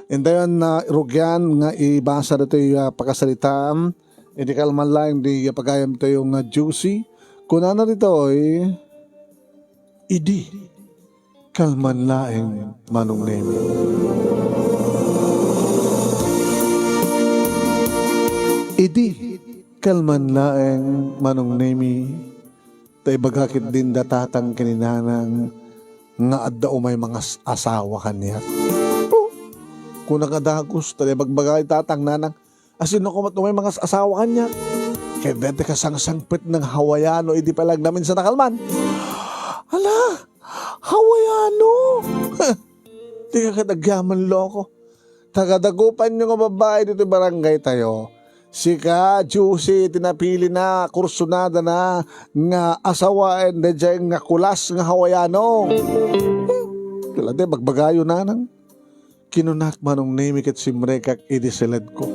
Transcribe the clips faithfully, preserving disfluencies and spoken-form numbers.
Intayon nga rugian nga ibasa ditoy, ah, pakasaritaan. Idi kalman laeng di, ah, pagayamtayo nga Juicy. Kunana ditoy, "Idi kalman laeng Manong Nemi." Idi kalman laeng Manong Nemi, ta ibaga ketdin da tatang ken ni nanang nga adda umay mangas-asawa kaniak. Oh, kunak a dagus, ta di bagbaga ni tatang nanang, "A, sino koma umay mangas-asawa kaniak?" Ket dayta kasangsangpet nga Hawaiano idi pay la agnaminsan a kalman. "Ala, Hawaiano?" Dika ket agyaman loko. Taga-Dagupan nga babai ditoy barangay tayo. Sika, Juicy, ti napili na, kursunada na, nga asawaen daydiay nga kulas nga Hawaiano. Kala di, bagbagayo nanang. Kinunak Manong Nemi ket simrekak idi siledko.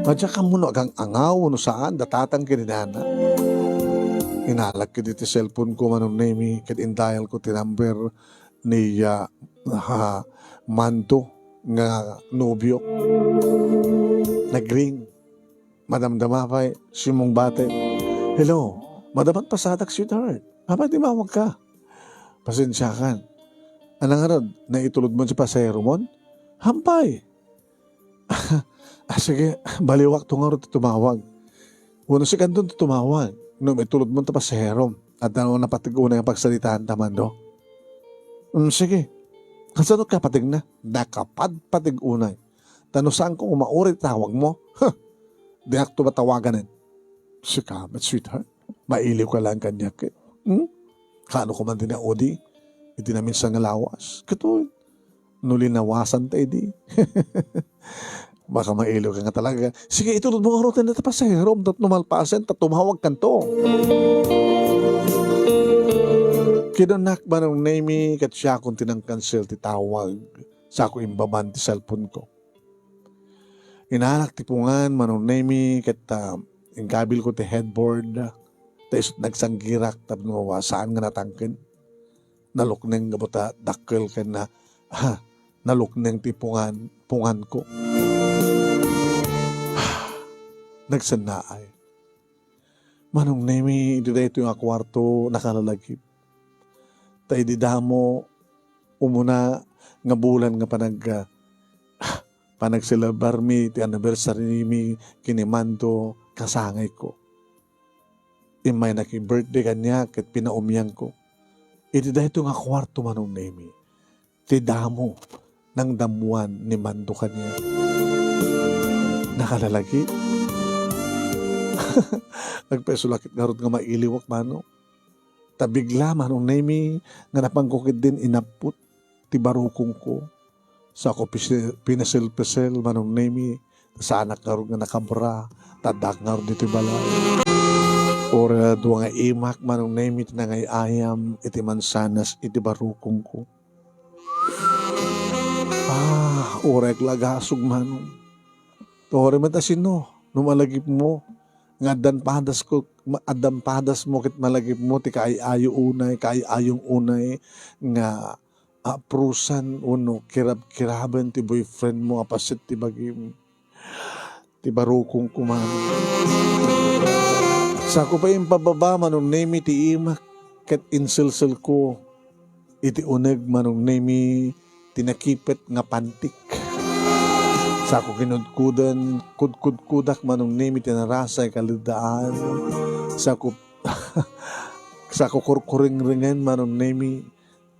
Adda kammo no agang-angaw no saan, da tatang ken ni nana. Inalak ket iti cellphone ko Manong Nemi ket in-dial ko ti number ni, ah, ha, Mando nga nobio. Nag-ring. Madamdama pay, simmungbate. "Hello, madamdama pasadak, sweetheart. Apay ti mawag ka?" "Pasensiakan. Ania ngarud, naitulod mo ti pasahero mon?" "Hampay." "Ah, sige, baliwak to ngarud ti tumawag." "Wenno sikanto ti tumawag. No, itulod mo ti pasaherom. Adda no napatig unay nga pagsaritaan ta, Mando." "Mm, sige. Kasano kapatigna?" "Nakapadpatig unay. Ta no saanko nga mauray ti tawag mo, huh, diakto matawaganen." "Sika met, sweetheart. Mailiwka laeng kaniak, eh. Hmm? Kaano ko man ti naudi iti naminsan nga lawas? Katoy, no linawasanta idi." "Baka mailiwka nga talaga. Sige, itulod mo ngarud ti pasaherom tapno malpasen ta tumawagkanto." Kinunak Manong Nemi ket siakon ti nangkansel ti tawag. Sako imbaban ti cellphone ko. Inalak ti pungan Manong Nemi ket, ah, inkabilko ti headboard. Ta isut' nagsanggirak tapno saan nga natangken. Nalukneng gapu ta dakkel ken na, ha, nalukneng ti pungan, punganko. Nagsennaay. Manong Nemi, idi daytoy nga kuarto, nakalalagip. Ta idi damo, umuna nga bulan nga panag-, ah, panagselebrarmi ti anniversary mi ken ni Mando, kasangayko. Immaynak ti birthday kaniak ket pinaumyanko. Idi daytoy nga kuarto Manong Nemi, ti damo, nangdammuan ni Mando kaniak. Nakalalagip. Nagpaiso la ket ngarud nga mailiwak, Mano. Ta bigla, Manong Nemi, nga napanko ketdin inapput ti barukongko. Sako pisi-, pinisilpisil, Manong Nemi, saanak ngarud nga nakabra, ta addaak ngarud ditoy balay. Uray dua nga imak, Manong Nemi, ti nangay-ayam iti mansanas iti barukongko. Ah, uray la agasog, Manong. Uray met a sino, no malagipmo, nga addan padasko, ma-, addan padasmo ket malagipmo ti kaay-ayo unay, kaay-ayong unay nga aprusan wenno kirabkiraben ti boyfriendmo a paset ti bagim. Ti barukongko man. Sako pay impababa, Manong Nemi, ti imak ket inselselko iti uneg, Manong Nemi, ti nakipet nga pantik. Sako kinudkoden, kudkudkodak, Manong Nemi, ti narasay kaleddaan. Sako, sako kurkuringringen, Manong Nemi,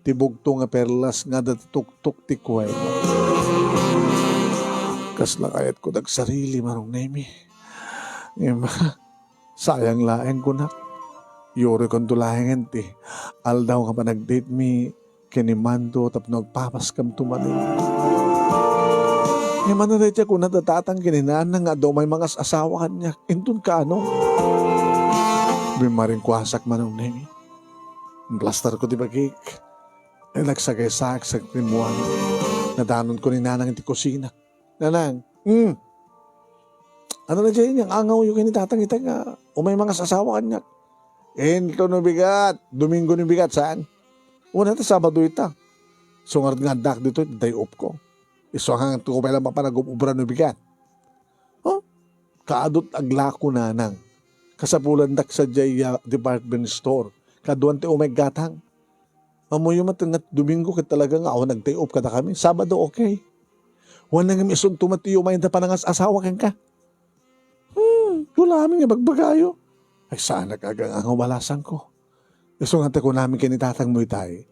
ti bugto nga perlas nga adda ti tuktok ti kuweba. Kasla kayatko dagsarili, Manong Nemi. Ngem, sayang laeng kunak. Yurikonto laengen ti aldaw nga panag-date mi ken ni Mando tapno agpapaskamto manen. Ngem ania daytoy a kuna da tatang ken ni nana nga adda umay mangas-asawa kaniak? Inton kaano? Bimmaringkuasak, Manong Nemi. Implastarko ti bagik. Nagsagaysaak sagrimmuan. Nadanonko ni Nanang iti kusina. "Nanang, hmm. Ania daydiay nga angawyo ken ni tatang ita nga umay mangas-asawa kaniak?" "Inton no bigat, Domingo no bigat, saan? Wen ta Sabado ita. Isu ngarud nga addaak ditoy, day off ko." Isu nga ti ko pay lang mapan nagub-ubra no bigat. Oh, kaadut aglako nanang. Kasapulandak sadiay a department store. Kaduan ti umay gatang. Ammoyo met nga Domingo ket talaga nga awan nagtay-op kadakami. Sabado, okay. Wen nga isunto met ti umay da panangas-asawa kenka. Hmm, wala amin nga bagbagayo. Ay, saanak a ganganga walasanko. Isu nga ti kunami ken ni tatangmo itay,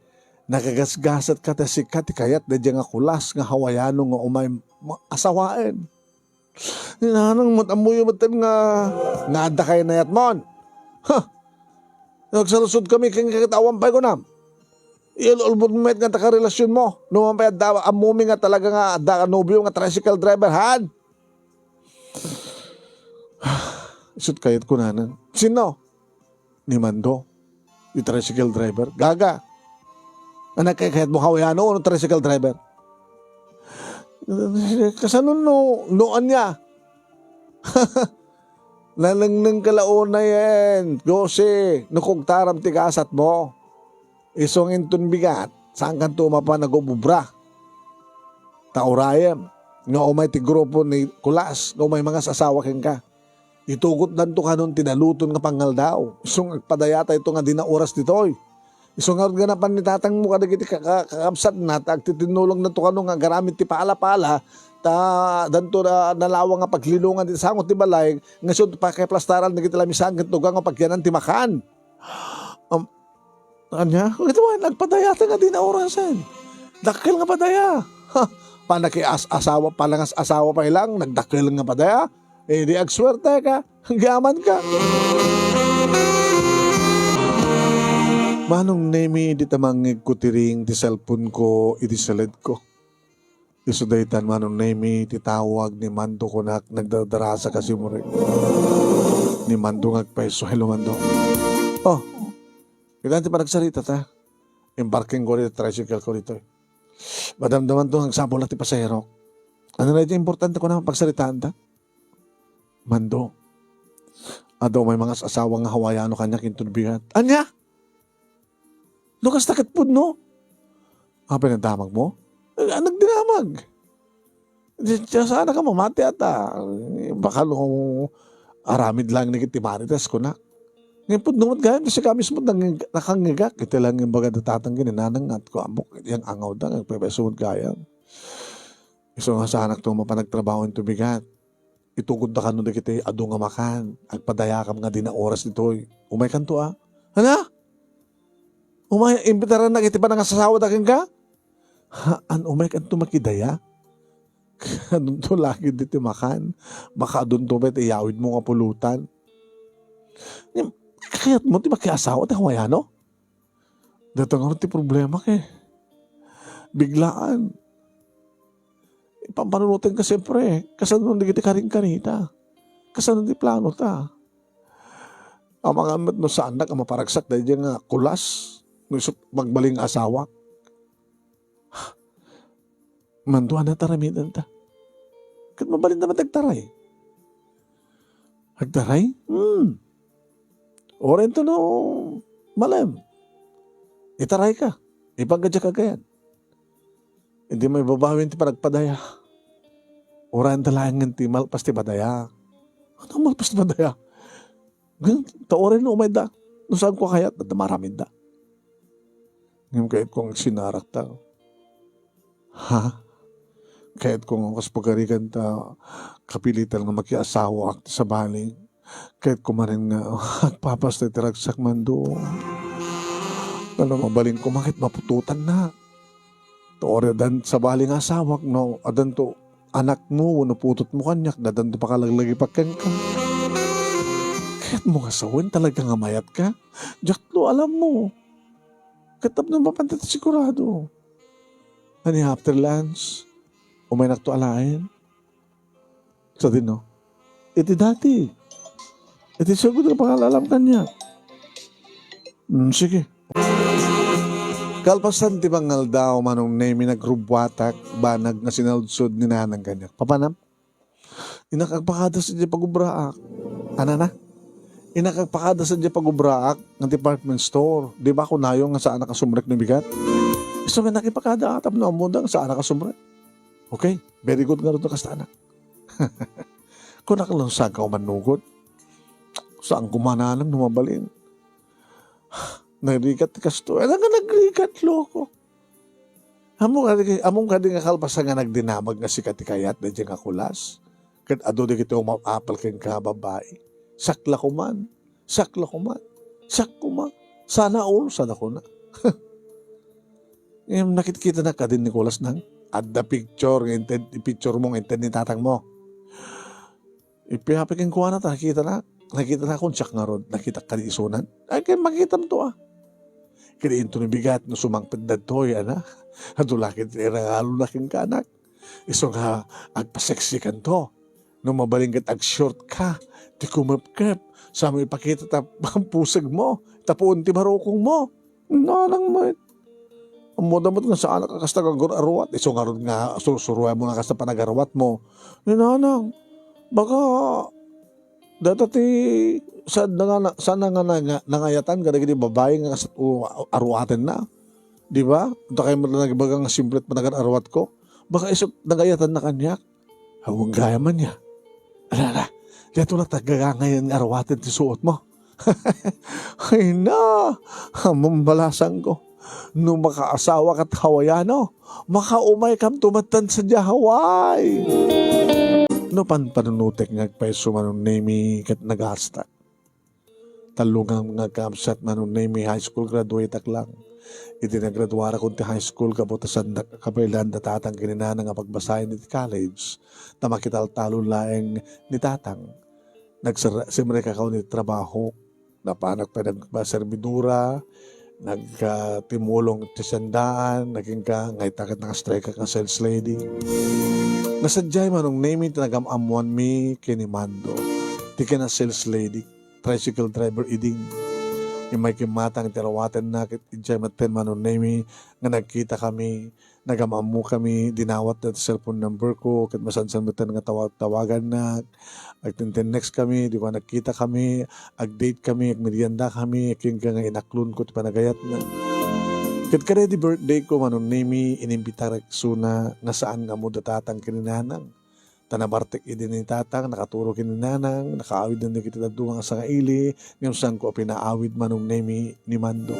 nakagasgasatka ta sika ti kayat daydiay nga kulas nga Hawaiano nga umay ma-, asawaen. Ni nanang met ammoyo metten nga, nga adda kay nayatmon. Ha! Nagsaludsodkami ken ket awan pay kunam. Iul-ulbod met nga ta karelasionmo. No man pay adda, ammomi nga talaga nga adda ka nobio nga tricycle driver, han? Isut kayat kunana. Sino? Ni Mando. Ti tricycle driver. Gaga. Anak kay kayat mo Hawaiano o tricycle driver? Kasano no, no ania? Nanengneng ka la unayen, Jose, no kugtaram ti gasat mo. Isu nga inton bigat, saan kanto mapan nagububra. Ta urayem, nga umay ti grupo ni Kulas, nga umay mangas-asawa kenka. Itugotdanto kanon ti daluton nga pangngaldaw. Isu nga agpadayatayto nga dina oras ditoy. Isu nga ganapan ni tatangmo kadagiti ka-, ka-, kakabsatna, ta agtitinnulongdanto kano nga agaramid ti pala-pala, ta danto na, nalawang nga paglinongan ti sango ti balay, nga isu pakiplastaran dagiti lamisaan ken tugang nga pagyanan ti makan. Am, ania? Ito nga, nagpadayata nga dina orasen. Dakkel nga padaya. Ha, panakias-asawa, palangas-asawa pay lang, nagdakkel nga padaya. Eh, di agsuerteka. Agyamanka. Manong Nemi, dita mangngegko ti ring ti cellphone ko, idi saledko. Isu daytan, Manong Nemi, ti tawag ni Mando kunak, nagdardarasa kasi mo rin. Ni Mando nga agpayso. Hello, Mando. Oh, kailan ti panagsarita ta? Embarking ko dito, tricycle ko dito. Madamdaman to, nagsapul na ti pasahero. Ano na iti importante ko na pagsaritaan ta? Mando. Adu may mangas-asawa nga Hawaiano kaniak inton bigat. Ania? No kasta ket pudno? Apay nadamag mo? Eh, nagdinamag. Di, di, saan ka mamati ata? Baka no aramid lang ni ti Marites, kuna. Ngayon pudno met gayam, kasi kami sumut nang-, nakangigak. Iti lang yung baga datatang gininanang at ko, ambok, yung angaw da, nagpepeso met gayam. Isu nga saanak to mapanagtrabaho inton bigat. Itugod da kano dagiti adu nga makan. Agpadayakam nga dina oras ditoy. Umay kanto, a? Hala? Umay, imbitaran na iti panangasasawa da kenka? Ha, an umay kanto makidaya? Adunto lagi diti makan. Makaadunto met iyawid mo nga pulutan. Ni, kayat mo ti makiasawa ti Hawaiano? Dayta ngarud ti problema, ke. Biglaan. Ipampanunoten ka, siyempre. Kasano dagiti karin-karita? Kasano ti plano ta? Amangan met no saannak a maparagsak daydiay nga kulas no isu magbalin nga asawak. Mando, ania ti aramidenta? Ket mabalin ta met agtaray. Agtaray? Hmm. Uray ento no malem. Itaray ka. Ipanka diak agayan. Idi maibabawin ti panagpadaya. Uray enta laeng ti malpas ti padaya. Ano malpas ti padaya? Ngem, ta uray no umayda, no saanko a kayat, adda maaramidda. Ngem kayatko nga agsinarakta. Ha? Kayatko nga kas pagarigan ta kapilitan nga makiasawaak ti sabali. Kayatko manen nga agpapasta iti ragsak, Mando. Ngem no mabalinko, maket maputotannak. Ta uray addan sabali nga asawak, no addanto anakmo wenno putotmo kaniak, addanto pakalaglagipak kenka. Kayatmo nga sawen, talaga nga mayatka? Diak no alammo. Ket tapno mapanta ti sigurado. Ania, after lunch, umaynakto alaen? Sadino? Iti dati. Iti sagut nga pangal-alam kaniak. Hmm, sige. Kalpasan ti pangaldaw, Manong Nemi, nagrubbuatak banag nga sinaludsod ni Nanang kaniak. Papanam? Innak agpakada sadiay pagubraak. Anana? Innak agpakada sadiay pagubraak nga department store. Di ba kunayo nga saanak a sumrek no bigat? Isu nga innak ipakada, tapno ammoda nga saanak a sumrek. Okay, very good ngarud no kasta, anak. Kunak lang, saanka umannugod? Saan kumananang no mabalin? Nagrigat ti kastoy. Anak nga nagrigat, loko. Ammom kadi, ammom kadi nga kalpasan nga nagdinamag nga sika ti kayat daydiay nga kulas? Ket adu dagiti umap-apil kenka a babbai. Sakla koman. Sakla koman. Sak koma. Sana all, sada kuna. Ngem nakitkitana kadin ni Nicolas nang adda picture nga inted, picture mo nga inted ni tatang mo. Ipiapi kenkuana ta nakitana, nakitana kon siak ngarud, nakitak kadi isunan. Ay, ket makitam to, ah. Ket inton bigat no sumangpet daytoy, ana. Adu la ket ti irangalona kenka, anak. Isu nga agpaseksikan to. No mabalin ket ag-short ka, ti kumepkep, sa mo ipakita ta puseg mo, ta puon ti barukong mo. Nanang met. Ammoda met nga saanak a kasta nga agur-aruat. Isu ngarud nga sursuruem mo na kasta panagaruat mo. Ni nanang, baka data ti saan nga na, saan nga na, nga, nangayatan kadagiti babai nga kasta o, aruatenna. Di ba? Anta kay met la nagbaga nga simplet panagar-aruat ko. Baka isu nangayatanna kaniak. Awan gayam man ya. Ala, ala. Diato la taga ngayan nga aruaten ti suot mo. Ay na, ammom balasangko. No makaasawa kat Hawaiano, makaumaykamto metten sadiay Hawaii. No panpanunotek nga agpayso Manong Nemy ket nagastak. Tallo nga, nga kaabsat Manong Nemy, high school graduate ak lang. Idi nagraduarakon ti high school, kabutasandak a kabaelan da tatang ken ni nanang a pagbasaen iti college, ta makitaltalon laeng ni tatang. Nagsar-, simrekakon iti trabaho. Napanak pay nagservidora, nag-, ah, timulong iti sandaan, nagingga, nga ita ket naka-strike nga sales lady. Nga sadiay Manong Nemy ti nagam-ammoanmi ken ni Mando, ti kina-sales lady, tricycle driver idi. Immay kimmatang ti aruatenna ket idiay metten Manong Nemy nga nagkitakami, nagam-ammokami, dinawatna ti cellphone number ko, ket masansan metten nga tawag-tawagannak. Agtintenexkami, di ko nagkitakami, ag-datekami, agmeriendakami, agingga nga inaklonko ti panagayatna. Ket kada idi birthday ko, Manong Nemy, inimbitarak isuna nga saan nga ammo da tatang ken ni nanang. Ta nabartek idi ni tatang, nakaturo ken ni nanang, nakaawiden dagiti dadduma nga sangaili, ngem saanko a pinaawid Manong Nemy ni Mando.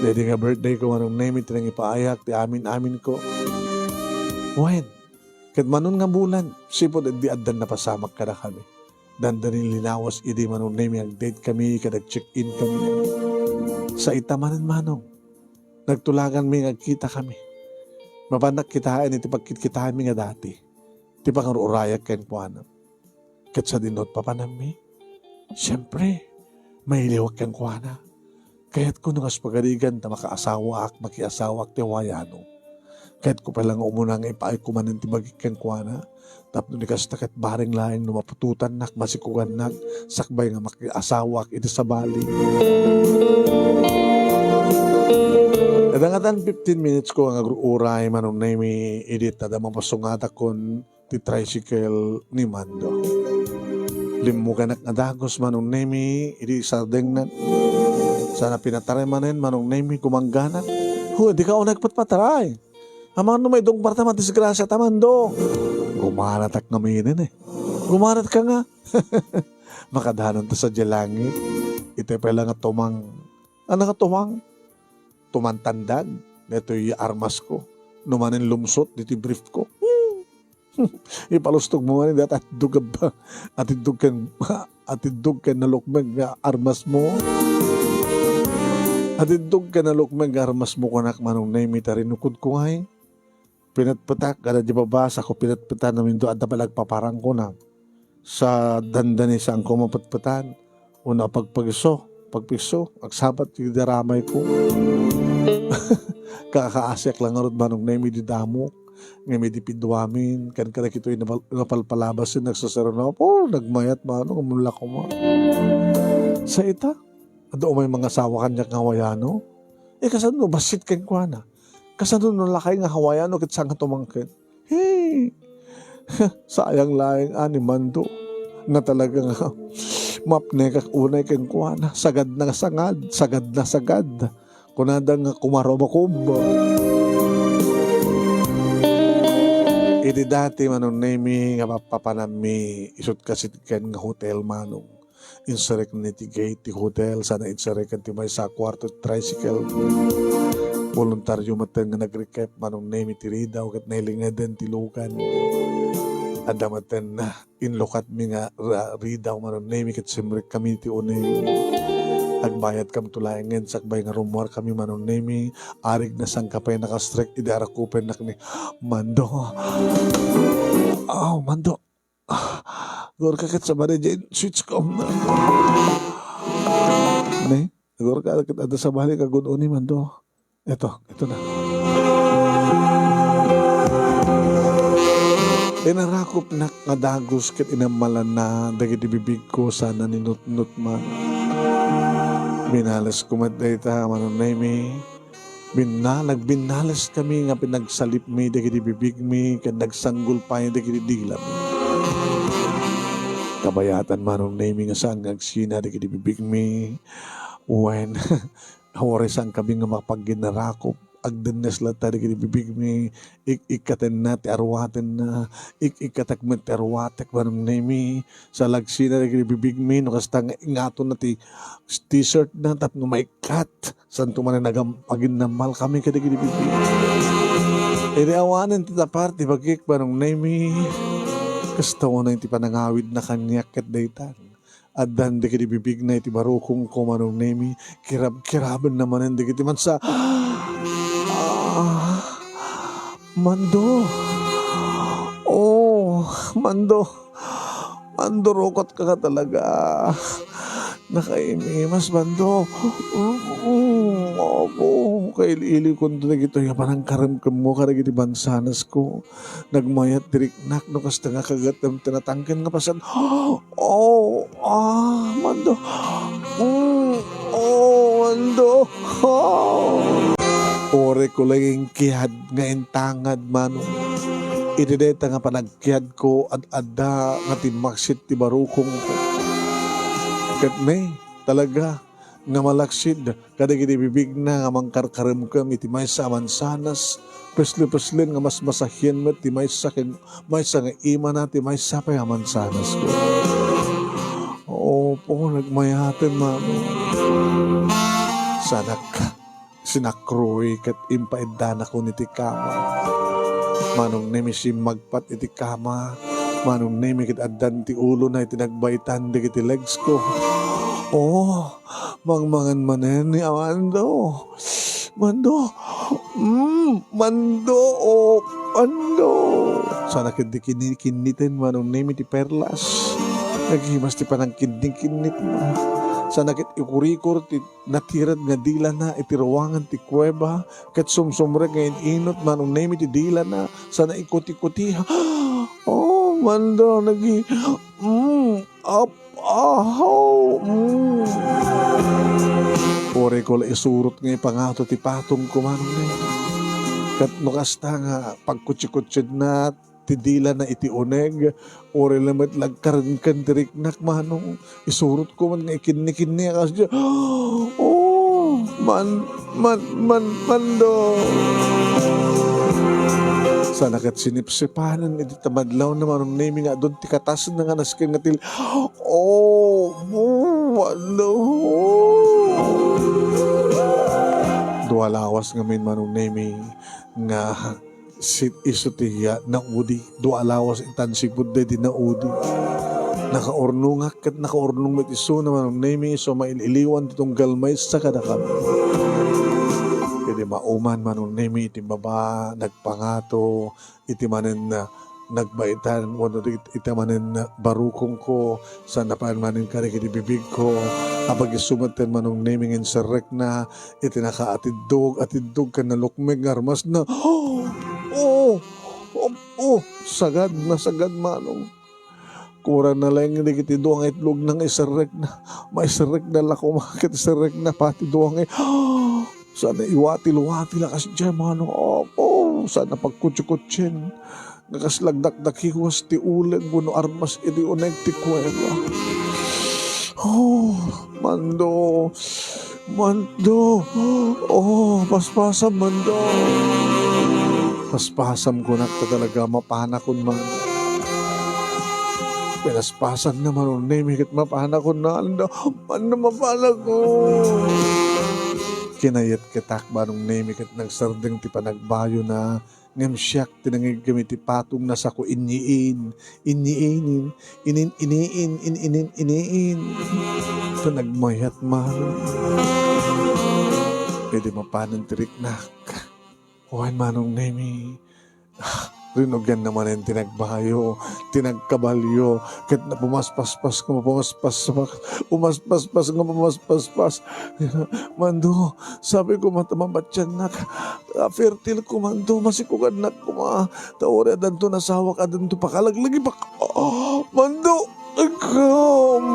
Daydi nga birthday ko, Manong Nemy, ti nangipaayak ti amin-aminko. Wen, ket Manong nga bulan, sipud idi addan napasamak kadakami. Dandani linawas idi Manong Nemy, ag-datekami ket ag-check-inkami. Sa ita manen, Manong, nagtulaganmi nga agkitakami. Mapannak kitaen iti pagkitkitaenmi nga dati, ti pangur-urayak kenkuana. Ket sadino ti papanammi? Siempre, mailiwak kenkuana. Kayatko no kas pagarigan ta makaasawaak, makiasawaak ti Hawaiano. Kayatko pay la nga umuna nga ipaayko manen ti bagik kenkuana. Tapno di kasta ket bareng laeng no maputotannak, masikugannak, sakbay nga makiasawaak iti sabali. Kadangatan fifteen minutes ko nga agur-uray, Manong Nemy, idi ta adda mapasungatakon ti tricycle ni Mando. Limmuganak nga dagus, Manong Nemy, idi sardengnan. Sana pinataray manen, Manong Nemy, gumangganak. Hu, dika unay patpataray. Amangan no maidungparta madisgrasiata, Mando. Gumanatak ngamin eh. Gumanatka nga. Makadanonta sadiay langit. Itay pay la nga tumang. Ano nga tumang? Tumantandag. Daytoy armasko. No manen lumsot ditoy briefko. Ipalustogmo manen dayta atiddog a, atiddog ken, atiddog ken nalukmeg nga armasmo. Atiddog ken nalukmeg nga armasmo, kunak, Manong Nemy, ta rinukodko ngay. Pinetpetak, kada di babasa ko pinetpetan, no manen adda pay la agpaparang, kunak. Sa dandani, saanko mapetpetan. Una, pagpagiso, pagpigso, agsabat ti daramayko. Kakaasiak la ngarud, Manong Nemy, idi damok. Ngem idi piduamin, ken kadagitoy napal-, napalpalabas ti nagsasarano. Oh, nagmayat, Manong, ammo la koma. Sa ita, adda umay mangasawa kaniak nga Hawaiano? Eh, kasano bassit kenkuana? Kasano no lakay nga Hawaiano ket saan nga tumangken? Hey! Sayang laeng a ni Mando nga talaga nga mapnekak unay kenkuana. Sagad na sagad, sagad na sagad. Kunada nga kumarumakum. Iti dati, Manong Nemi, nga papapanammi, isut' kasit ken nga hotel, Manong. Inserrekna iti gate ti hotel, sana inserrekna ti maysa a kuarto ti tricycle. Boluntario metten nga nagrikrep, Manong Nemi, ti ridaw ket nailingeden ti lugan. Adda metten na inlukatmi nga ra-, ridaw, Manong Nemi, ket simrekkami ti uneg. Agbayadkamto laengen sakbay nga rummuarkami, Manong Nemi. Arigna, sangka pay nakastrek idi arakupennak ni Mando. Aw, Mando. Agurka ket sabali diay switch ko. Ne? Agurka ket adda sabali nga gun-oni, Mando. Eto, eto na. Inarakupnak nga dagus ket inammalanna dagiti bibigko sana ninutnot man. Binalesko met dayta, Manong Nemi. Binna-, nagbinnaleskami nga pinagsalipmi dagiti bibigmi ken nagsanggol pay dagiti dilami. Kabayatan, Manong Nemi, nga saan nga agsina dagiti bibigmi. Wen, uray saankami nga mapagginarakup. Agdennes latta dagiti bibigmi, ik-ikkatenna ti aruatenna, ik-ikkatek met ti aruatek, Manong Nemi. Sa lagsina dagiti bibigmi, no kasta nga ingatonna ti t-shirtna tapno maikkat. Santo manen agam-, aginnammalkami kadagiti bibigmi. Idi awanen ti tapar ti bagik, Manong Nemi, kasta unay ti panangawidna kaniak ket daytan. Addan dagiti bibigna iti barukongko, Manong Nemi, kirab-kirabenna manen dagiti mansa-, Ah, Mando. Oh, Mando. Mando, rukotka nga talaga. Nakaimimas, Mando. Mm, opo, kaili-ilikonto dagitoy nga panangkaremkemmo kadagiti bansanasko. Nagmayat ti riknak no kasta nga kagatem ti natangken nga paset. Oh, ah, Mando. Mm, oh, Mando. Oh. Uray ko la inkiad nga intangad, Manong. Iti dayta nga panagkiadko, ad-adda nga timmaksit ti barukongko. Ket ne, talaga, nga malaksid kadagiti bibigna nga mangkarkaremkem iti maysa a mansanas, pesle-peslen nga masmasahian met ti maysa ken maysa nga imana ti maysa pay a mansanasko. Opo, nagmayaten, Manong. Sanak, sinakroy ket impaiddanakon iti kama. Manong Nemi, simmagpat iti kama. Manong Nemi, ket addan ti ulona iti nagbaitan dagiti legsko. Oh, mangmangan manen ni Mando. Mando. Mm, Mando. Oh, Mando. Sana ket di kinni-, kinniten, Manong Nemi, ti perlas. Naghimas ti panangkinni-kinnitna. Sana ket ikurikor ti natirad nga dilana iti ruangan ti kuweba, ket sumsumrek nga in-inut, Manong Nemi, ti dilana, sana ikuti-kutiha. Oh, Mando, nagi-, mm, ap-, ahaw, mm. Uray ko la isurot nga ipangato ti patongko, Manong Nemi. Ket no kasta nga pagkutsi-kutsidna ti dilana iti uneg, uray la met la agkarenken ti riknak, Manong. Isurotko man nga ikinni-kinni a kasdiay. Oh, man, man, man, Mando. Sana ket sinipsipanen iti tamadlawna, Manong Nemi, nga adun ti katasna nga nasken nga til-, oh, oh, Mando. Dua lawas ngamin, Manong Nemi, nga sit-, isu ti, ah, naudi. Dua a lawas itan sipud daydi naudi. Nakaurnongak ket nakaurnong met isuna, Manong Nemi, isu mail-iliwan ti tunggal maysa kadakami. Idi mauman, Manong Nemi, iti baba, nagpangato, iti manen, ah, nagbaitan, wenno iti, iti manen, ah, barukongko, saan a pay manen kadagiti bibigko, a pag-isu metten, Manong Nemi, nga inserrekna, iti nakaatiddog, atiddog ken nalukmeg nga armasna. Oh! Oh! Oh! Sagad, nasagad, Manong. Kuranna laeng dagiti dua nga itlogna nga iserrekna. Maiserrekna la koma ket iserrekna pay ti dua nga i-, sana iwatil-watil a kasdiay, Manong. Apo, sana pagkutsi-kutsien nga kas la agdakdakiwas ti uleg wenno armas iti uneg ti kuweba. Oh, Mando. Mando. Oh, paspasam, Mando. Paspasam kunak ta talaga mapanakon man. Pinaspasan na Manong Nemi ket mapanakon na. Anda, anda mapanakon? Kinayatketak Manong Nemi ket nagsardeng ti panagbayona, ngem siak ti nangiggem iti patong na sako inyiin, inyiinin, inin, iniin, ininin, iniin. Ket nagmayat man. Idi mapanen ti riknak. Wen Manong Nemi, rinugianna manen ti nagbayo, ti nagkabalio, ket napumaspaspas nga mapumaspaspas, umaspaspas nga pumaspaspas. "Mando, sabi ko, mata mabatiannak, a fertile ko, Mando, masikugannak koma, ta uray addanto nasawak, addanto pakalaglagipak." "Ah, Mando, agkam!"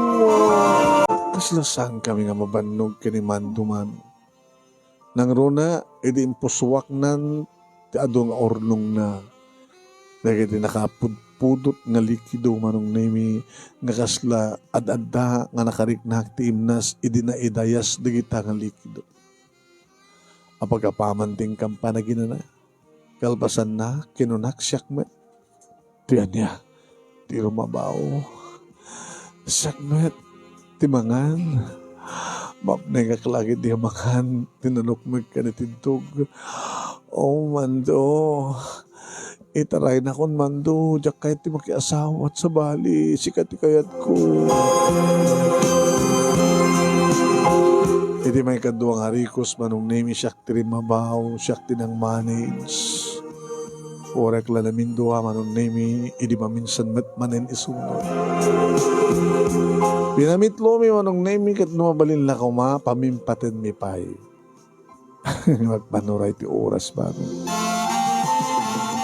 Kasla saan kami nga mabannog ken ni Mando man. Nangruna, idi impusuaknan ti adu nga urnongna dagiti nakapudpudot nga likido Manong Nemi nga kasla ad-adda nga nakariknak ti imnas idi naidayas dagita nga likido. Apag-apaman ti inkan panaginana. Kalpasanna, kinunak siak met. Ti ania? Ti rumabaw. Siak met. Ti mangan. Mapnengak la ket di mangan. Tinanok met ken itintog. Oh, Mando. Itaraynakon, Mando. Diak kayat ti makiasawa. Sabali, sika ti kayatko. Iti maikadua nga arikos, Manong Nemi, siak ti rimmabaw, siak ti nang-manage. Uray la namindua, Manong Nemi, idi maminsan met manen isunod. Pinamitlomi, Manong Nemi, ket no mabalin la koma, pamimpatenmi pay. Agpanuray ti oras, Manong.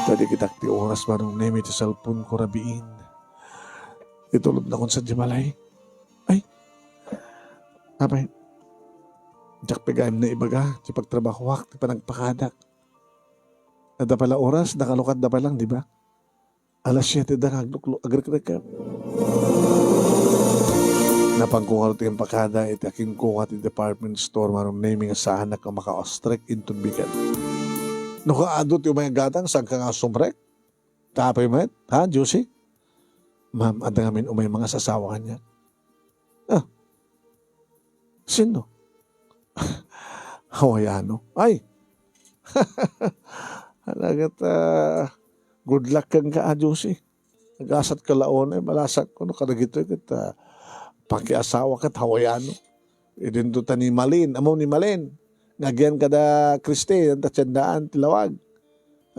Tadi kitak ti oras, Manong Nemi, ti cellphone ko rabiin. Itulodnakon sadiay balay. Ay, apay, diak pay gayam naibaga ti pagtrabahoak, ti panagpakadak. Adda pay la oras, nakalukatda pay lang, di ba? Alas siete da nga aglukluk-, agrekrekem. Napanko ngarud ti impakada iti akinkuha ti department store, Manong Nemi, nga saanak a maka-ostrich inton bigat. No kaadu ti umay a gatang, saanka nga sumrek? Tapay met, ha, Josie? Ma'am, adda ngamin umay mangasasawa kaniak. Ah. Sino? Hawaiano. Ay! Hala ket, ah, good luck kenka, ah, Josie. Nagasatka la unay, balasakko no kadagitoy ket, ah, pakiasawa ket Hawaiano. Idinto ta ni Malin, ammom ni Malin? Nga agian kada Kristi, anta tiendaan ti lawag.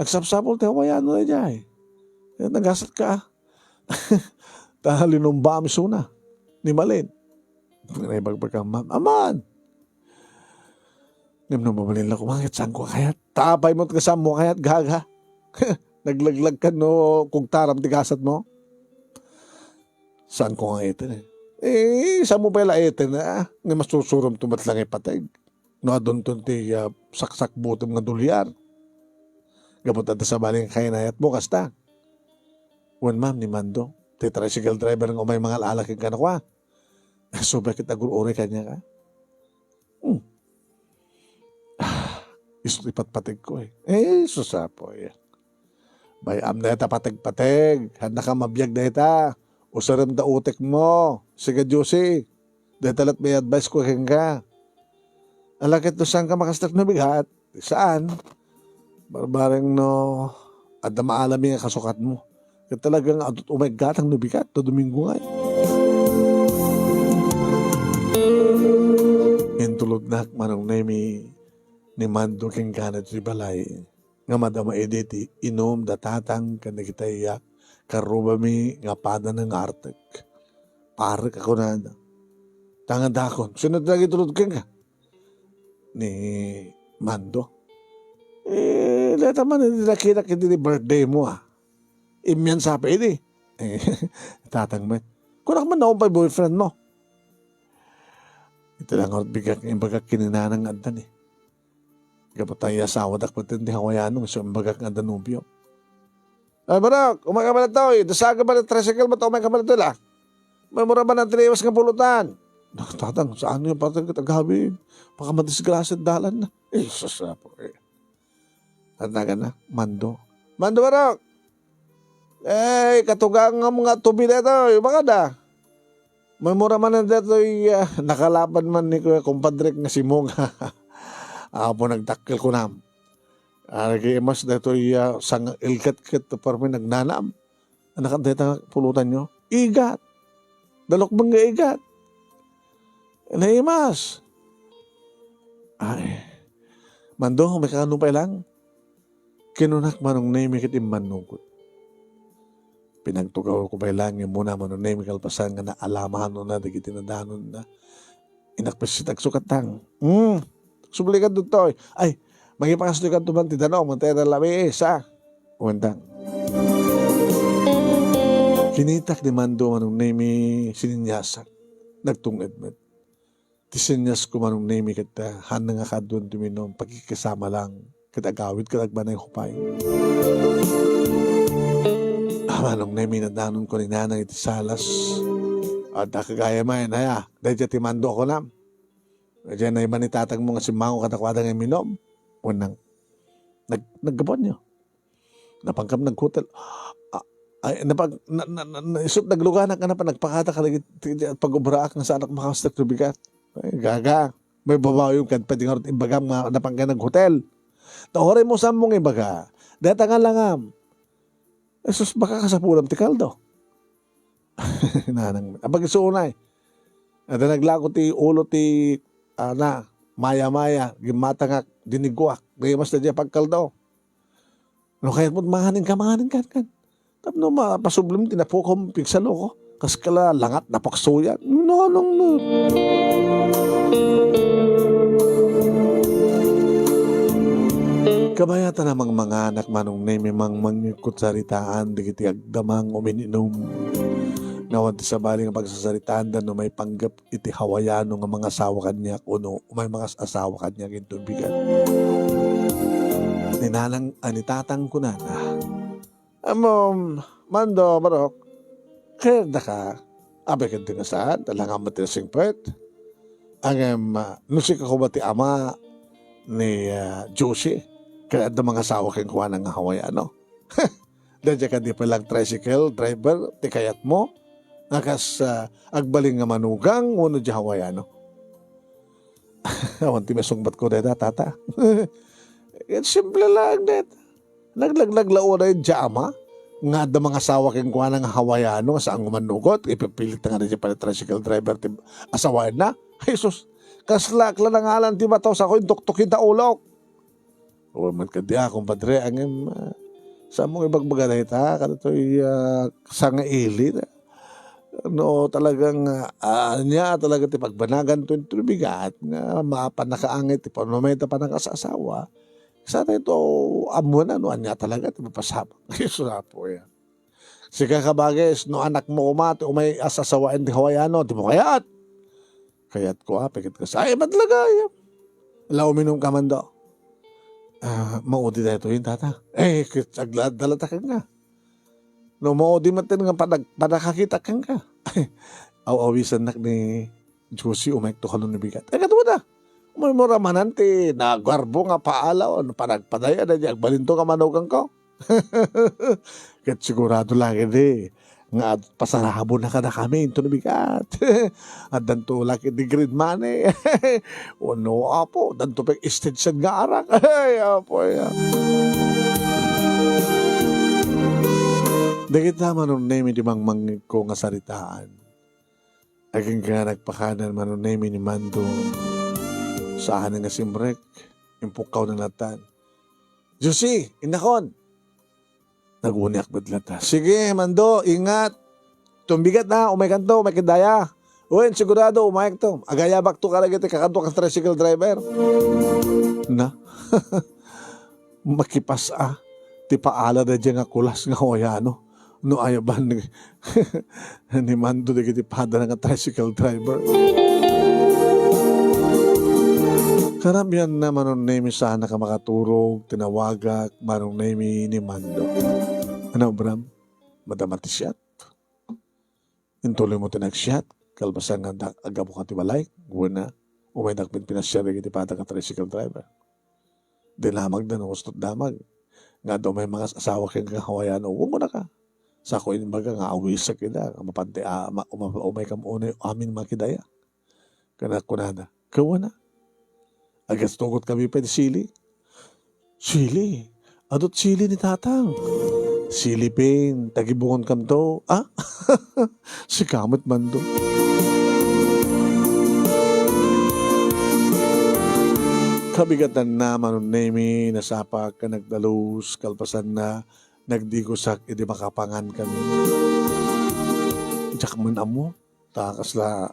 Nagsapsapul ti Hawaiano daydiay. Ket nagasatka, ah. Ta linumbaam isuna ni Malin. Naibagbagam, ma'am. Aman! Ngem no mabalin la koma, ket saanko a kayat. Tapay met nga saanmo a kayat, gaga. Naglaglagkan no kugtaram ti gasatmo. Saanko nga iten, eh. Eh, saanmo pay la iten, ah? Nga masusuromto met la nga ipateg. No adunton ti, ah, saksakbutem nga dolyar. Gapu ta adda sabali nga kainayatmo, kasta. Wen, ma'am, ni Mando. Ti tricycle driver nga umay mangal-ala kenka, kua. Subay ket agur-uray kaniak, ah. Hmm. Ah, isu ti patpategko, eh. Eh, sus, apo, eh. Bay-am dayta pateg-pateg. Haanka mabiag dayta. Usarem ta utekmo. Sika, Josie. Dayta la't may advice ko kenka. Ala ket no saanka makastrek no bigat. Saan? Barbareng no adda maalami nga kasukatmo. Ket talaga nga adut umay gatang no bigat, no Domingo ngay. Intulodnak, Manong Nemi, ni Mando kenka ditoy balay nga madama idi ti inum da tatang ken dagiti ayyak, karrubami nga pada nangartek. Parek a kunana. Tangandakon, sino ti nagitulod kenka? Ni Mando. Eh, dayta man idi nakitak idi birthday mo, ah. Immiansa pay idi. Eh, tatang met. Kunak man, naun pay boyfriend mo? Iti la ngarud bigat nga imbagak ken ni nanang nga adda ni. Gapu ta iyasawadak met ti Hawaiano, isu imbagak nga adda nobio. Ay, Barok, umay ka pala ditoy. Dasaga pala tricycle mo, ta umay ka pala ditoy la. May mura ba ng tiniwas nga pulutan? Naku, tatang, saan nga patag ket agawid? Baka madisgrasya dalan na. Eh, sus, apo, eh. Ania gayam? Mando. Mando Barok! Eh, katugangam nga tubi daytoy, bakada? Maymura manen daytoy, ah, nakalaban man ni kuya kumpadrek nga si Mong. Apo nagdakkel kunam. Agimas daytoy, ah, sang-ilkat ket parmi nagnanam. Ania dayta pulutanyo? Igat. Dalukben nga igat. Naimas. Ay. Mando, umay ka kano pay lang. Kinunak Manong Nemi ket immannugot. Pinagtugawko pay lang, immuna Manong Nemi kalpasan nga naalamanonna dagiti nadanonna. Inakpis ti tagsukattang. Hmm. Sublikan duttoy. Ay, mangipakastoy kanto man ti danum, nga tayo na labi, sa. Uwentang. Kinitak ni Mando Manong Nemi sininyasak. Nagtung-ed met. Ti sininyas ko Manong Nemi ket, ah, haan nga kaduan ti uminum, pakikisama lang. Ket agawid ket agbanay hupay. Ah, Manong Nemi, nadanon ko ni Nanang iti salas. Adda ka gayam, aya, dayta ti Mando a kunam. Diay naiba ni tatangmo nga simmango kadakuada nga imminum. Kunana, nag-, naggapuanyo. Napangkam naghotel. Ah, ay, napag-, na, na, na, na, isut nagluganak nga napan nagpakada kadagiti, ti, ti, pag-obraak nga saanak makastek ti bigat. Ay, gaga. May babayo kad pwede nga rut imbagam nga napangkam naghotel. Ta uray mo saan mong ibaga. Deta nga langam. Jesus, baka kasapulam ti kaldo. Nanang, apag isu unay. Adda naglako ti ulo ti, ana, maya-maya, gimmatangak, diniguak. Gayam mas da diay pagkaldo. No kayat mo, manganin ka, manganin ka, kan. Tapno mapasublim ti napukom, pigsalo ko. Kas kala, langat, napaksuyan. Nanang, no. Kabayatan a mangmanganak Manong Nemi, mangmangikot saritaan dagiti agdamang umin-inum. Nga awan ti sabali nga pagsasaritaanda no maipanggep iti Hawaiano nga mangasawa kaniak, uno umay mangas-asawa kaniak inton bigat. Ni nanang, a, ni tatang kunana, Ammom, Mando, Barok, kayatdaka, apay ket di nga saan, ta langam met ti nasingpet. Ngem, ah, no sika koma ti ama ni, ah, Josie, ket adda mangasawa kenkuana nga Hawaiano. Daydiay kadi pay lang tricycle driver ti kayatmo, nga kas, ah, agbalin nga manugang wenno di Hawaiano. Awan ti masungbatko dayta, tata. Ket simple laeng dayta. Naglaglag la unay diay ama nga adda mangasawa kenkuana nga Hawaiano nga saan nga mannugot, ipipilit nga daydiay pay tricycle driver ti asawaenna. Ay, sus, kasla, kasla nangalan ti bato, sako intuktok ita ulok. Wen met kadi a, kumpadre, ngem, ah, saan mo ibagbaga dayta, kadatoy, ah, sangaili, no talagang, ah, ania talaga ti pagbanaganto inton bigat nga mapan nakaangay ti panumay ta panangasasawa. Sa dayto, ammonan no ania talaga ti mapasabak. Isu Apo, ya. Sika kabagis, no anakmo koma ti umay asasawaen ti Hawaiano, dimo kayat? Kayatko, apay ket kas-, ay, met la gayam. La, uminum ka man daw. Ah, maudi daytoy, tata. Eh, ket aglaadda la ta kenka. No maudi met nga padag-, padakakitak kenka. Aw-awisannak ni Josie, umayekto kano ni bigat. Ay, kaduada. Umaymura manen ti nagarbo nga paalaw, no panagpaday, adda di agbalinto nga manugangko. Ket sigurado lang idi nga ad-, pasarabona kadakami inton bigat. Addanto la ket di green money. Wenno, Apo, addanto pay extension nga arak. Ay, Apo, ya. Dagita Manong Nemi ti mangmangngegko nga saritaan. Agingga nagpakanan Manong Nemi ni Mando. Saan nga simrek, impukkawna latta. Josie, innakon! Naguniak met latta. Sige, Mando, ingat. Tumbigat na, umaykanto, umay ken daya. Wen, sigurado, umayekto. Agayabakto kadagiti kakadua ken tricycle driver. Na? Makipas-a ti paala daydiay nga kulas nga Hawaiano no ayaban ni, ni Mando dagiti padana nga tricycle driver. Karamianna, Manong Nemi, saanak a makaturog, tinawagak Manong Nemi ni Mando. Ania ubram? Madama ti siat? Intuloymo ti nagsiat, kalpasan nga adda, aggapuka ti balay, wen, umaydak pin pinasiar dagiti pada nga tricycle driver. dinamagda no gusto damag. Nga adda umay mangas-asawa kenka nga Hawaiano, kunkunaka. Sako imbaga nga awisek ida, nga mapanti a, ma-, uma-, umay kam unay amin makidaya. Kana kunada, "Kawana. Agtugot kami pay ti sili." "Sili? Adut sili ni Tatang." "Sili pin, tagibungon kamto." "Ah?" Sika met mando. Kabigatanna, Manong Nemi, nasapak ken nagdalus, kalpasanna, nagdigusak idi makapangan kami. Diak man ammo, ta kasla,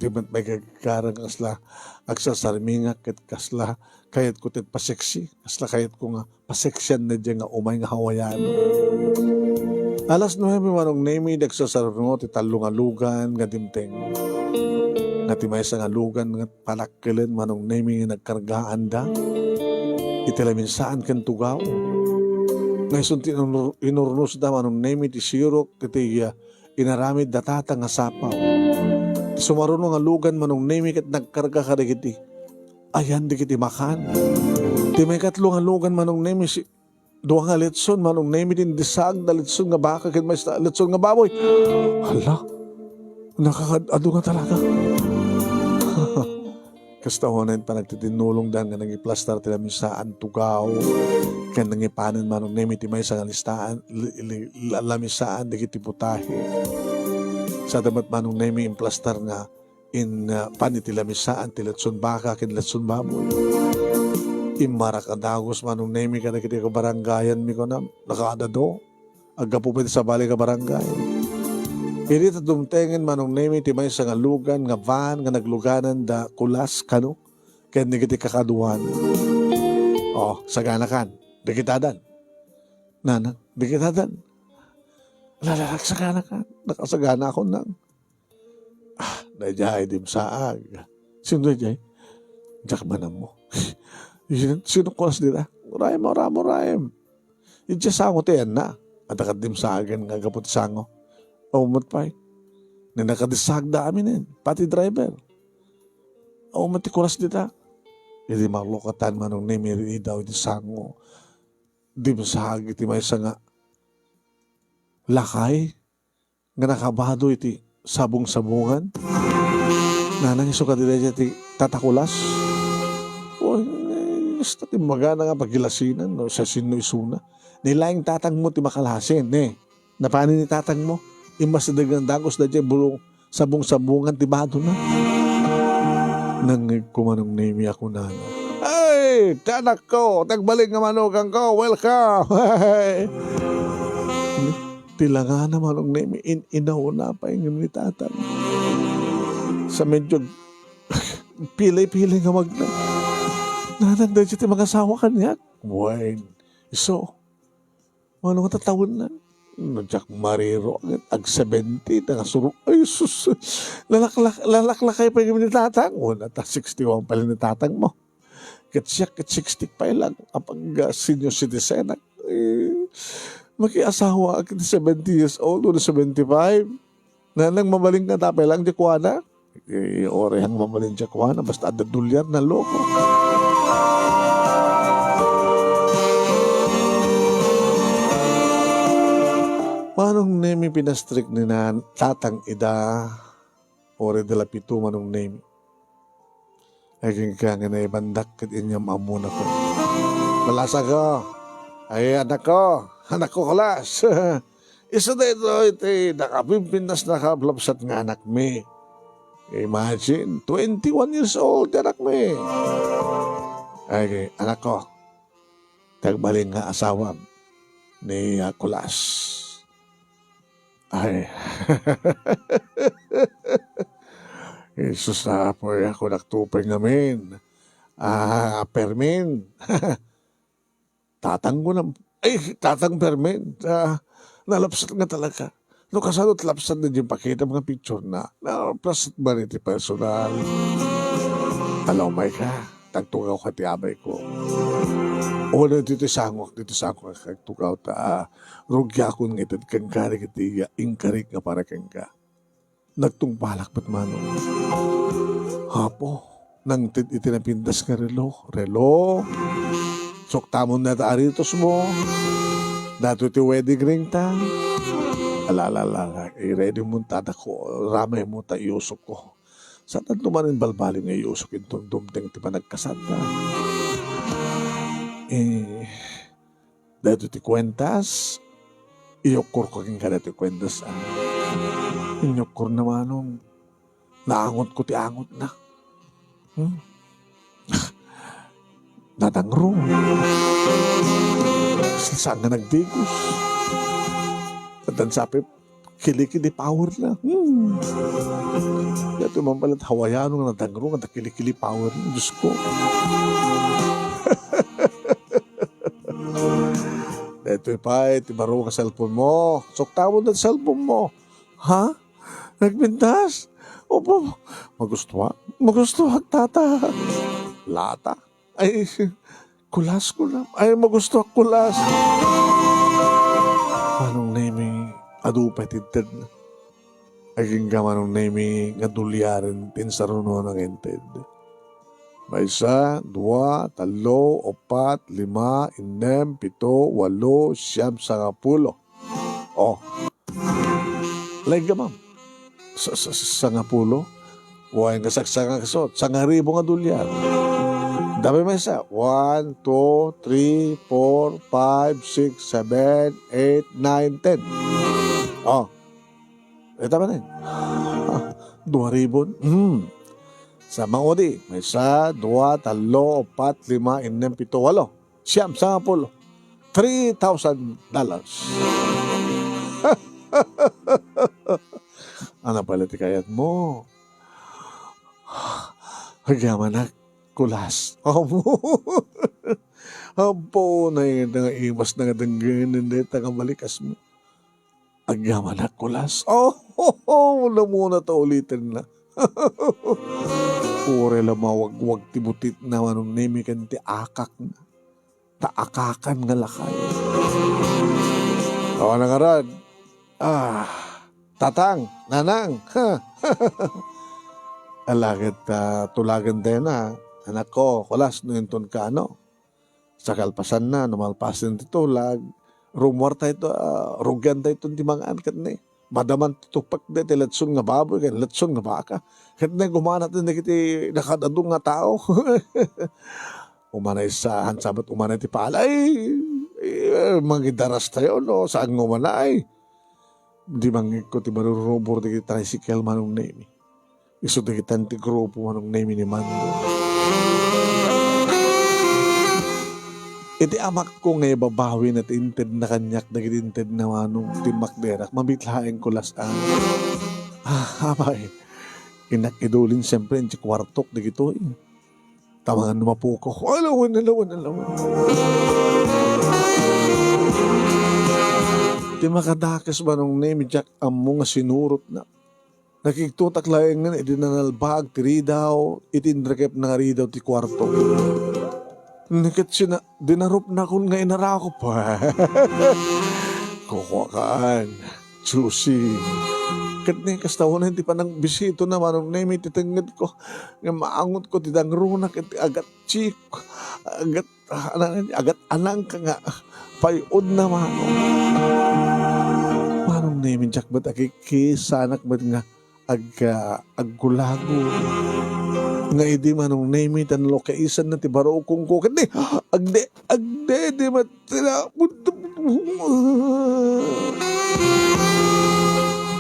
di met maigaggarang kasla agsasarmingak ket kasla kayatko ti paseksi, kasla kayatko nga paseksian daydiay nga umay nga Hawaiano. Alas nuebe, Manong Nemi, idi agsasarno ti tallo nga lugan nga dimteng. Nga ti maysa nga lugan nga panakkelen, Manong Nemi, nga nagkargaanda iti laminsaan ken tugaw. Nga isun ti inur-, inurnosda, Manong Nemi, ti sirok iti, ah, inaramid da Tatang nga sapaw. Ti sumaruno nga lugan, Manong Nemi, ket nagkarga kadagiti ayan dagiti makan. Ti maikatlo nga lugan, Manong Nemi, si-, dua nga litson, Manong Nemi, ti indisaag da litson nga baka ken maysa litson nga baboy. Hala, nakakad-adu nga talaga. Kasta unay ta nagtitinnulongda nga nangiplastar ti lamisaan tugaw, ken nangipanen, Manong Nemi, ti maysa nga listaan, li-, li-, la-, lamisaan dagiti putahe. Sada met, Manong Nemi, implastar nga in, ah, pan iti lamisaan ti letson baka ken letson baboy. Immarak a dagus, Manong Nemi, kadagiti kabarangayanmi, kunam, nakaadado. Aggapu pay ti sabali nga barangay. Idi ta dumtengen, Manong Nemi, ti maysa nga lugan nga van nga nagluganan da Kulas kano ken dagiti kakaduana. Oh, saganakan. Dagitadan. Nanang, dagitadan. Lalak, saganakan. Nakasagana ako nang. Ah, daydiay, dimsaag. Sino daydiay? Diak man ammo. Sino, sino Kulas dita? Muraem, mura-, muraem. Idiay sango ti ayanna. Adda ket dimsaagen nga aggapu ti sango. Awan met pay. Ni nakadissaagda aminen, pati driver. Awan met ti Kulas dita. Idi marlukatan, Manong Nemi, idi daw iti sango. Dimsaag iti maysa nga lakay nga nakabado iti sabong-sabongan. Nanang, isu kadi daydiay ti Tata Kulas? Oy, eh, kasta ti immagana nga pagilasinan, no, sa sino isuna. Ni laeng tatangmo ti makalasin, eh. Napani ni tatangmo? Immasideg nga dagus daydiay bulong sabong-sabongan ti badona. Nangngegko, Manong Nemi, a kunana, "Ay, ti anakko, ti agbalin nga manugangko, welcome!" Ti langana, Manong Nemi, in-inawna pay ngem ni Tatang. Sa medyo pilay-pilay nga magna. "Nanang, daydiay ti mangasawa kaniak?" Wen, isu. Mano nga tatawenna? No diak mariro, ag-, ag-seventy, nangasuro. Ay, sus! Lalaklak-, lalaklakay pay ni tatang. O, nata sixty-one pay lang ni tatang mo. Ket siak, ket sixty pay lang. Apag, ah, senior citizen ak. Eh, makiasawa ak iti seventy years old, o seventy-five. Nanang, mabalin nga tapay lang di kuana. Eh, oray ang mabalin di kuana, basta adda dolyar na loko. Manong Nemi, pinastrik ni nan-, tatang ida, oray dala pito, Manong Nemi. Ay, kenka nga naibandak ket inyam-ammonako. Balasako. Ay, anakko. Anakko, Kulas. Isu daytoy ti nakapimpintas, nakaplapsat nga anakmi. Imagine, twenty-one years old ti anakmi. Ay, anakko. Ti agbalin nga asawam ni, ah, Kulas. Ay. Jesus, Apo, ako naktupay ngamin. Ah, Fermin. Tatang ko na, ay, Tatang Fermin, ah, nalapsat nga talaga. No kasano ti lapsat na di pakita mga picture na, nalapsat man iti personal. Alaw may ka, tagtugaw ka ti abay ko. O na dito sangok, dito sangok, tagtugaw ta, ah, rugyakon nga itad kenka, dagiti, ah, inkarik nga para kenka. Nagtungpalak met manong. Apo, nangted iti napintas nga relo. Relo? Suktamon na ta aritosmo. Daytoy ti wedding ring ta. Ala, ala, ala, ala. I-ready mo ta, dako. Ramay mo ta, iyusok ko. Saan man imbalbaliw nga iyusok inton dumteng ti panagkasat ta. Eh, daytoy ti kuentas. Iyukkorko kenka daytoy kuentas, ah. Inyukkorna, Manong. Naangotko ti angotna. Hmm? Nadangrong. Saan nga nagdigos. Addan sa apay, kilikili power na. Hmm. Daytoy man pala ti Hawaiano nga nadangrong, adda kilikili power na. Diyos ko. Daytoy pay ti baro nga cellphone mo. Suktamon ti cellphone mo. Ha? Nagpintas? Opo. Magustuhan. Magustuhan, tata. Lata? Ay, kulas ko na. Ay, magustuhan, kulas. Manong Nemi, adu pay ti intedna. Agingga Manong Nemi nga dulyaren ti insarunona nga inted. Maysa, dua, tallo, uppat, lima, innem, pito, walo, siam, sangapulo. Oh. Laeng ka, ma'am. Sa, sa, sa, sangapulo? Wen nga saksanga kasot, sangaribu nga dolyar. Dapay maysa, one, two, three, four, five, six, seven, eight, nine, ten. Oh. Ita manen. Ah, dua ribu. Hmm. Sa mangudi, maysa, dua, tallo, uppat, lima, innem, pito, walo. Siam, sangapulo. Three thousand dollars. Ano pala ti kayat mo? Agyamanak, kulas. Amo. Ampo na yun nga imas na nga denggen, hindi ta nga balikas mo. Agyamanak, kulas. Oh, oh, oh, namuna ta uliten na. Uray la mawagwag ti butit na Manong Nemi ken ti akak na. Ta akakan nga lakay. Awan na ngarud. Ah, tatang, nanang. Ala ket, ah, tulagen tayo na. Anak ko, kulas no inton ka, ano? Sa kalpasanna, no malpasen ti tulag, rummuar tayo to, ah, rugian tayo to ti mangan ket ni. Madaman ti tupek de ti letson nga baboy ken letson nga baka. Ket ni gumana ti dagiti nakadadong nga tao. Umanay sa, hansabat umanay ti palay. Eh, mangidaras tayo, no? Saan nga umanay? Di mangikko ti marurubor dagiti tricycle Manong Nemi. Isu dagiti ti grupo Manong Nemi ni Mando. Iti amakko nga ibabawi na ti intedna kaniak dagiti intedna Manong ti makderak, mabitlaeng kulas-an. Ah, apay. Inak idulin siyempre iti kuartok dagitoy. Tamangan no mapukaw. Alawan, alawan, alawan. Ti makadakes Manong Nemi, diak ammo nga sinurotna. Nakigtutak laengen idi nanalbaag ti ridaw, iti inrekep na nga ridaw ti kuarto. Ni ket sina-, dinarupnakon nga inarakop. Kukuakan, Josie. Ket ni, kasta unay ti panangbisitona Manong Nemi ti tengngedko. Nga maangotko ti dangrona ket ti agatchik. Agat, anan-, agat-anangka nga pay-odna, Manong. Manong Nemi, diak met akikisanak met nga ag-, ah, aggulago. Nga idi Manong Nemi, tan lokaisanna ti barukongko. Ket ni, agde, agde, di met sila.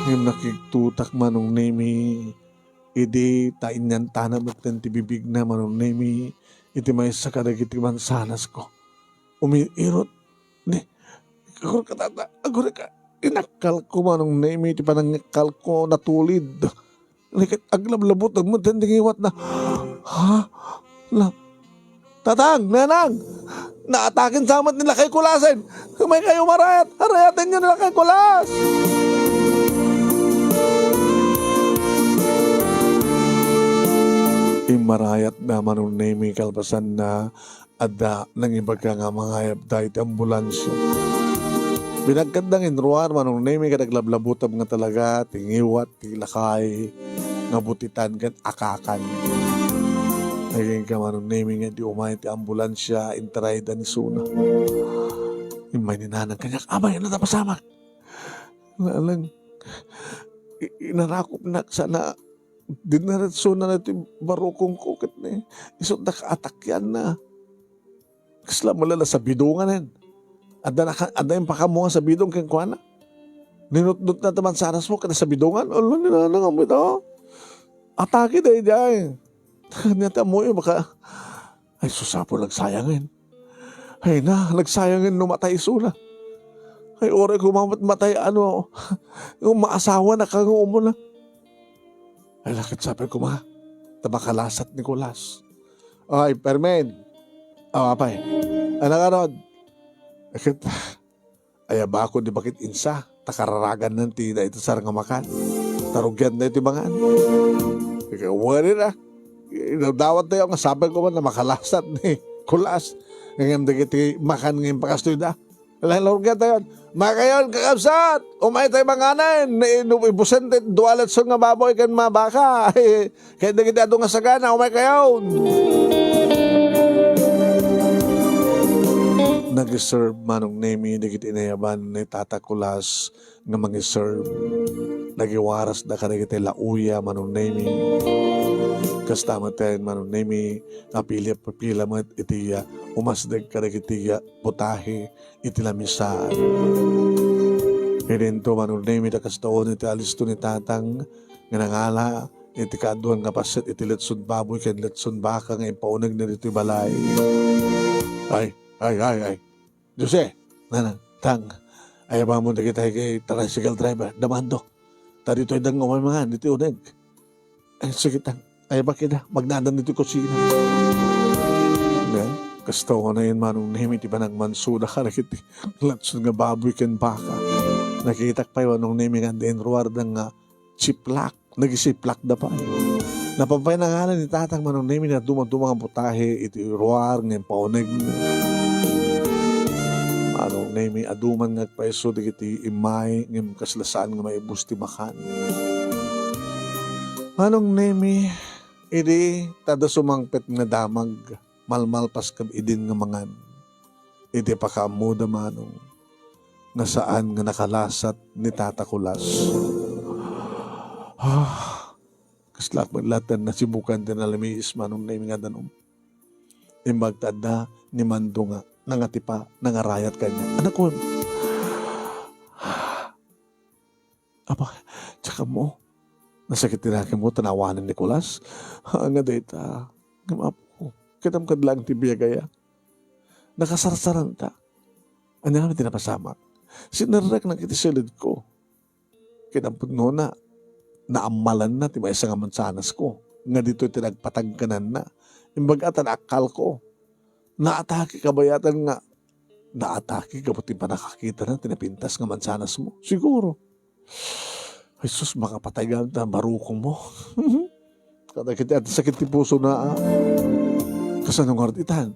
Ngem nakigtutak Manong Nemi, idi ta inyantana metten ti bibigna Manong Nemi, iti maysa kadagiti mansanasko. Umiirot, ni, agurayka, tata, agurayka. Inakkalko Manong Nemi, ti panangikkalko, natulid. Ni ket aglablabuteg metten ti ngiwatna. Ha? Na, Tatang, Nanang! Naataken sa met ni lakay Kulasen! Umaykayo marayat! Arayatenyo ni lakay Kulas! Immarayatda Manong Nemi kalpasanna, adda nangibaga nga mangayabda iti ambulansya. Binagkatda nga inruar Manong Nemi ket aglablabuteb nga talaga ti ngiwat ti lakay nga butitan ken akakan. Agingga Manong Nemi nga idi umay ti ambulansia, intarayda ni Suna. Immay ni Nanang kaniak, "Amay, ania ti napasamak?" Naalang, i-, inarakopnak sana, diniretsona na ti barukongko ket ni, isut' da kaatakianna. Kasla met la nasabidonganen. Adda naka-, adda impakaammo nga sabidong kenkuana. Ninutnot na ti mansanasmo ket nasabidongan. Ala, ni Nanang, ammo ita. Atake daydiay. Ania ti ammoyo, baka, ay, sus, Apo, nagsayangen. Ay na, nagsayangen no matay isuna. Ay, uray koma met matay, ano, maasawana ka nga umuna. Ay, la ket sapay koma, ta makalasat ni Kulas. Ay, Fermin. Aw, apay. Ania ngarud? Ket, ayabakon ni Bakit Insa, ta kararaganna ti dayta sar nga makan. Ta rugianna iti mangan. Ket wen a. Idawdawat tayo nga sapay koma ta makalasat ni Kulas. Ngem dagiti makan nga impakastoyda. Ala, rugian tayo. Makayon, kakabsat! Umay tayo manganen. Ni-, nu-, ibusen ti dua letson nga baboy ken mga baka. Ket dagiti adu nga sagana, umay kayon. Nag-serve Manong Nemi dagiti inayaban ni Tata Kulas nga mangi-serve. Nagiwarasda kadagiti lauya, Manong Nemi. Kasta met Manong Nemi, nga pila-pila met iti, ah, umasdeg kadagiti, ah, putahe iti lamisaan. Idinto, Manong Nemi, ta kasta unay ti alisto ni Tatang nga nangala iti kaaduan nga paset iti letson baboy ken letson baka nga impaunegna ditoy balay. Ay, ay, ay, ay. Jose, Nanang, Tang, ayabamon dagitay iti tricycle driver, da Mando. Ta ditoy da nga umay mangan iti uneg. Ay, sige, Tang. Ay, bakit na? Magnanan ditoy kusina. Nga, kasta unay Manong Nemi ti panagmansuda kadagiti letson nga baboy ken baka. Nakitak pay Manong Nemi nga adda inruarda nga chiplak. Nagisiplakda pay. Napan pay nangala ni Tatang Manong Nemi nga dumaduma nga putahe iti ruar nga impauneg. Manong Nemi, adu man nga agpaiso dagiti immay ngem kasla saan nga maibus ti makan. Manong Nemi, idi ta adda sumangpet nga damag, malmalpas ket idin nga mangan. Iti pakaammoda, Manong, nga saan nga nakalasat ni Tata Kulas. Ah, kasla met latta nasibukan ti nalamiis, Manong Nemi, nga danum. Imbag ta adda ni Mando nga nangatipa, nangarayat kaniak. Anakon, Apa, diak ammo. Nasakit ti nakemmo ta naawanen ni Kulas? Ha, nga dayta. Ngem, Apo, kitam kad laeng ti biag aya. Nakasarsaranta. Ania ngamin ti napasamak? Sinerreknak iti siledko. Ket ampon nona, naammalanna ti maysa nga mansanasko, nga ditoy ti nagpatag kenanna. Imbag a ta naakkalko. Naatake kabayatan nga, naatake gapu ti pannakakitana ti napintas nga mansanasmo. Siguro. Ay sus, makapatay gayam ta barukongmo. Kadagiti adda sakit ti pusona, a. Kasano ngarud itan?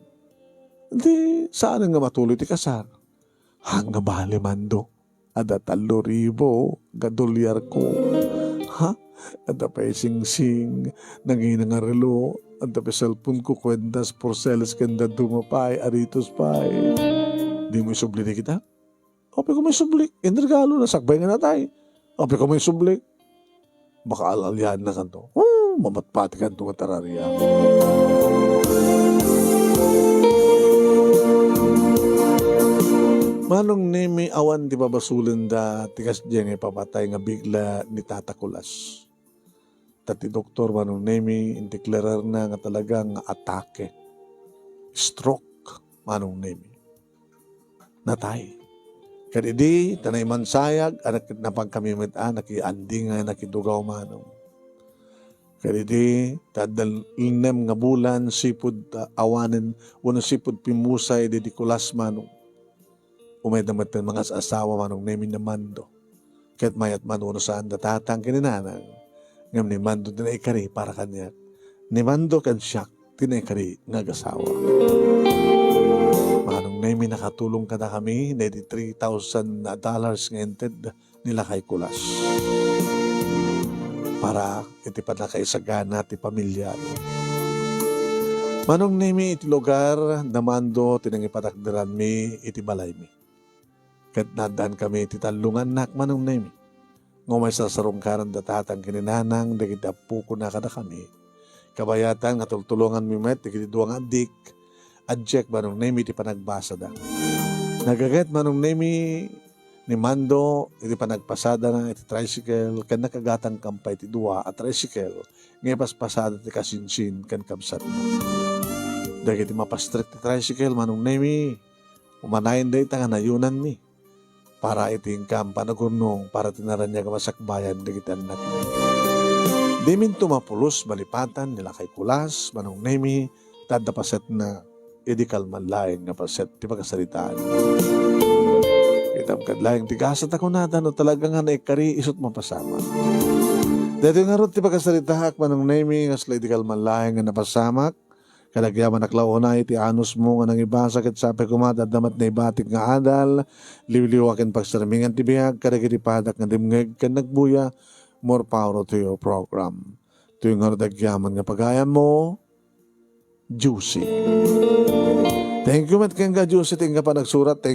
Di, saan nga matuloy ti kasar? Haan nga bale, Mando. Adda tallo ribu nga dolyarko. Ha? Adda pay singsing, nangina nga relo, adda pay cellphone-ko, kuentas, porceles, ken dadduma pay, aritos pay. Dimo isubli dagita? Apay koma isubli? Inregalo na, sakbay nga natay. Apay koma isubli? Makaal-aliannakanto. Oh, mamatpatikanto nga tarariam. Manong Nemi, awan ti babasolenda ti kasdiay nga ipapatay nga bigla ni Tata Kulas. Ta ti doktor, Manong Nemi, indeklararna nga talaga nga atake. Stroke, Manong Nemi. Natay. Ket idi, ta naimansayag, a nak-, napagkami met a nakianding nga nakidugaw, Manong. Ket idi, ta adda linem nga bulan, sipud, ah, awanen, wenno sipud pimmusay daydi Kulas, Manong. Umayda met ti mangas-asawa, Manong Nemi, ni Mando. Ket mayat man wenno saan da Tatang ken ni Nanang, ngem ni Mando ti naikari para kaniak. Ni Mando ken siak ti naikari nga agasawa. Manong Nemi, nakatulong kadakami daydi three thousand dollars nga inted ni lakay Kulas para iti pannakaisagana ti pamilya. Manong Nemi, iti lugar da Mando ti nangipatakderanmi iti balaymi. Ket naaddaankami iti tallo nga annak, Manong Nemi. Nga umay sarsarungkaran da tatang ken ni nanang dagiti appokona kadakami. Kabayatan nga tultulonganmi met dagiti dua nga addik. Adiak, Manong Nemi, ti panagbasada. Nagaget, Manong Nemi, ni Mando iti panagpasadana iti tricycle ken nakagatangkan pay ti dua a tricycle nga ipaspasada ti kasinsin ken kabsatna. Dagiti mapastrek ti tricycle, Manong Nemi, umanayen dayta nga nayonanmi para iti inkam panagurnong para ti naraniag a masakbayan dagiti annakmi. Diminto mapulos malipatan ni Lakay Kulas, Manong Nemi, ta adda pasetna idi kalman laeng nga paset ti pakasaritaan. Itam kad laeng ti gasat a kunada no talaga nga naikkari isut mapasamak. Daytoy ngarud ti pakasaritaak, Manong Nemi, nga sla idi kalman laeng nga napasamak. Kadagyamanak la unay ti anusmo nga nangibasa ket sapay koma ta adda met naibatik nga adal, liwliwa ken pagsarmingan ti biag kadagiti padak nga dimngeg ken nagbuya. More power to your program. Toy ngarud agyaman nga pagayammo, Juicy. Thank you met ken ka, Juicy, ti inka panagsurat. Thank